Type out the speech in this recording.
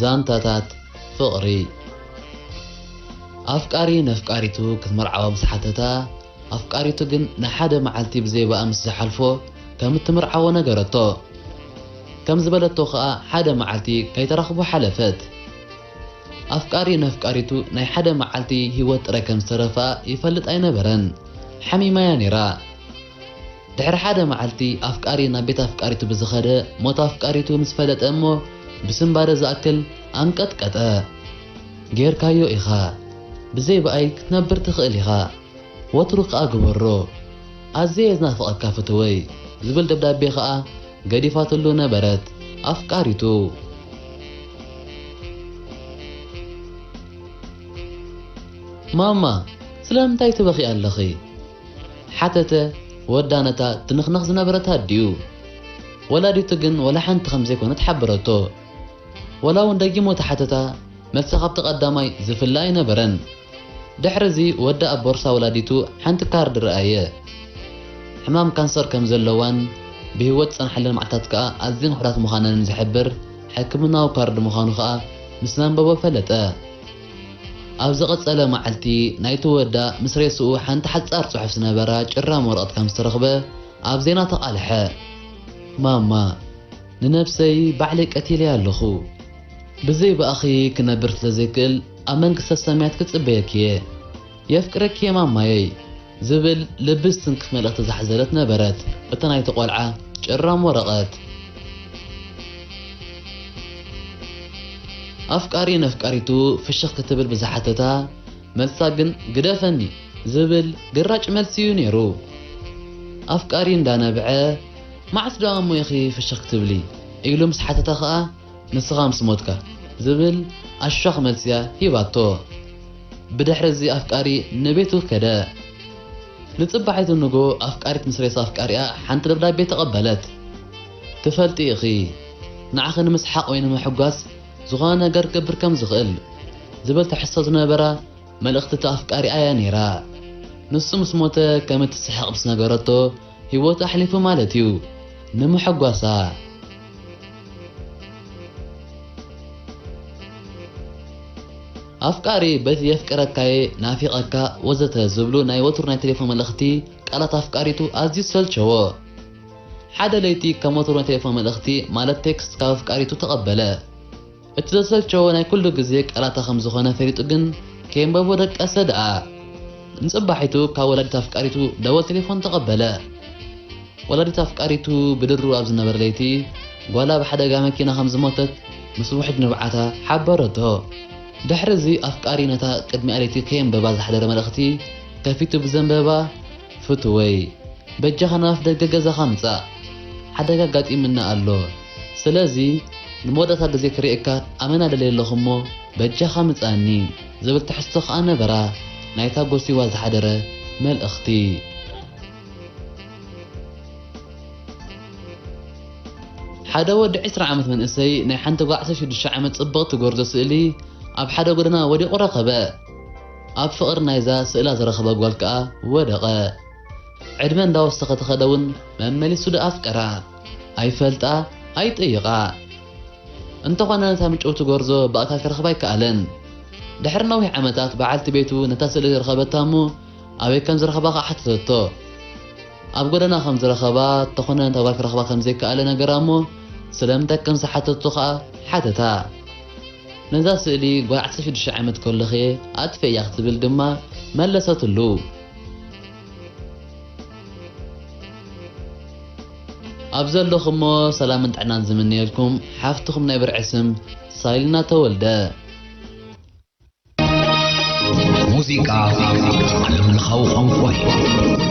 ዛንታታት ፍቕሪ። ኣፍቃሪ ነፍቃሪቱ ክትምርዓዋ ምስ ሓተታ፣ ኣፍቃሪቱ ግን ንሓደ መዓልቲ ብዘይ ብኣ ምስ ዝሓልፎ ከም እትምርዓዎ ነገረቶ። ከም ዝበለቶ ኸኣ ሓደ መዓልቲ ከይተራኽቡ ሓለፈት። ኣፍቃሪ ነፍቃሪቱ ናይ ሓደ መዓልቲ ህይወት ጥራይ ከም ዝተረፍኣ ይፈልጥ ኣይነበረን። ሓሚማ'ያ ነይራ። ድሕሪ ሓደ መዓልቲ ኣፍቃሪ ናብ ቤት ኣፍቃሪቱ ብዝኸደ ሞት ኣፍቃሪቱ ምስ ፈለጠ እሞ ብስንባደ ዝኣክል ኣንቀጥቀጠ። "ጌርካዮ ኢኻ። ብዘይ ብኣይ ክትነብር ትኽእል ኢኻ። ወትሩ ከኣ ግበሮ። ኣዝየ እየ ዝናፍቐካ ፍትወይ" ዝብል ደብዳቤ ከኣ ገዲፋትሉ ነበረት ኣፍቃሪቱ። "ማማ፣ ስለምንታይ ትበኺ ኣለኺ?" ሓተተ። ወዳ ነታ ትንኽነኽ ዝነበረት ኣዲኡ። ወላዲቱ ግን ወላ ሓንቲ ከም ዘይኮነት ሓበረቶ። ወላ እውን ደጊሙ ተሓተታ፣ መልሲ ካብቲ ቀዳማይ ዝፍለ ኣይነበረን። ድሕሪ እዚ ወዳ ኣብ ቦርሳ ወላዲቱ ሓንቲ ካርድ ረኣየ። ሕማም ካንሰር ከም ዘለዋን ብህይወት ዝጸንሓለን መዓልታት ከኣ ኣዝየን ውሑዳት ምዃነንን ዝሕብር ሕክምናዊ ካርድ ምዃኑ ከኣ ምስ ኣንበቦ ፈለጠ። ኣብ ዝቐጸለ መዓልቲ ናይቲ ወዳ ምስ ሬስኡ ሓንቲ ሓጻር ጽሑፍ ዝነበራ ጭራም ወረቐት ከም ዝተረኽበ ኣብ ዜና ተቓልሐ። "ማማ፣ ንነብሰይ ባዕለይ ቀቲለያ ኣለኹ። ብዘይ ብኣኺ ክነብር ስለ ዘይክእል ኣብ መንግስተ ሰማያት ክጽበየኪ እየ። የፍቅረኪ እየ ማማየይ" ዝብል ልቢ ዝትንክፍ መልእኽቲ ዝሓዘለት ነበረት እታ ናይቲ ቆልዓ ጭራም ወረቐት። ኣፍቃሪ ነፍቃሪቱ ፍሽኽ ክትብል ብዝሓተታ፣ መልሳ ግን "ግደፈኒ" ዝብል ግራጭ መልሲ እዩ ነይሩ። ኣፍቃሪ እንዳነብዐ፣ "መዓስ ደኣ እሞ ኢኺ ፍሽኽ ክትብሊ?" ኢሉ ምስ ሓተታ ኸኣ፣ "ንስኻ ምስ ሞትካ" ዝብል ኣሻኽ መልሲ እያ ሂባቶ። ብድሕሪ እዚ ኣፍቃሪ ንቤቱ ከደ። ንጽባሒቱ ንግሆ ኣፍቃሪት ምስ ሬሳ ኣፍቃሪኣ ሓንቲ ደብዳቤ ተቐበለት። "ትፈልጢ ኢኺ፣ ንዓኺ ንምስሓቕ ወይ ንምሕጓስ ዝኾነ ነገር ክገብር ከም ዝኽእል" ዝብል ትሕዝቶ ዝነበራ መልእኽቲ እታ ኣፍቃሪኣ እያ ነይራ። ንሱ ምስ ሞተ ከም እትስሕቕ ምስ ነገረቶ፣ ህይወቱ ኣሕሊፉ ማለት እዩ። ንምሕጓሳ። ኣፍቃሪ በቲ "የፍቅረካ'የ"፣ "ናፊቐካ" ወዘተ ዝብሉ ናይ ወትሩ ናይ ቴሌፎን መልእኽቲ ቃላት ኣፍቃሪቱ ኣዝዩ ዝሰልቸዎ። ሓደ ለይቲ ከም ወትሩ ናይ ቴሌፎን መልእኽቲ ማለት ቴክስት ካብ ኣፍቃሪቱ ተቐበለ። እቲ ዘሰልቸዎ ናይ ኩሉ ግዜ ቃላታ ከም ዝኾነ ፈሊጡ ግን ከየንበቦ ደቀሰ ደኣ። ንጽባሒቱ ካብ ወላዲት ኣፍቃሪቱ ደወል ቴሌፎን ተቐበለ። ወላዲት ኣፍቃሪቱ ብድሩ ኣብ ዝነበረ ለይቲ ጓላ ብሓደጋ መኪና ከም ዝሞተት ምስ ውሕድ ንብዓታ ሓበረቶ። ድሕሪ እዚ ኣፍቃሪ ነታ ቅድሚኣ ለይቲ ከየንበባ ዝሓደረ መልእኽቲ ከፊቱ ብዘንበባ፣ "ፍቱወይ፣ በጃኻ ናብ ኣፍደገ ገዛኻ ምጻእ። ሓደጋ ኣጋጢምና ኣሎ። ስለዚ ንመወዳእታ ግዜ ክርእየካ ኣመና ደልየ ኣለኹ እሞ በጃኻ ምጻኣኒ" ዝብል ትሕዝቶ ከኣ ነበራ ናይታ ጎሲዋ ዝሓደረ መልእኽቲ። ሓደ ወዲ ዕስራ ዓመት መንእሰይ ናይ ሓንቲ ጓል ዓሰርተ ሽዱሽተ ዓመት ጽብቕቲ ጎርዞ ስእሊ ኣብ ሓደ ጎደና ወዲቑ ረኸበ። ኣብ ፍቕሪ ናይዛ ስእላ ዝረኸበ ጓል ከኣ ወደቐ። ዕድመ እንዳወሰኸ ተኸደ እውን መመሊሱ ደኣ ኣፍቀራ። ኣይፈልጣ፣ ኣይጠይቓ። እንተኾነ ነታ ምጭውቲ ጎርዞ ብኣካል ክረኽባ ኣይከኣለን። ድሕሪ ነዊሕ ዓመታት በዓልቲ ቤቱ ነታ ስእሊ ዝረኸበታ እሞ ኣበይ ከም ዝረኸባ ከኣ ሓተተቶ። ኣብ ጎደና ከም ዝረኸባ፣ እንተኾነ ነታ ጓል ክረኽባ ከም ዘይከኣለ ነገራ እሞ ስለምንታይ ከም ዝሓተቶ ከኣ ሓተታ። ነዛ ስእሊ ጓል ዓሰርተ ሽዱሽተ ዓመት ከለኹ'የ ኣጥፊኤያ ክትብል ድማ መለሰትሉ። ኣብ ዘለኹሞ ሰላምን ጥዕናን ዝምነየልኩም ሓፍትኹም ናይ ብርዒ ስም ሳይልና ተወልደ። ሙዚቃ ዓለምለኻዊ ቋንቋ እዩ።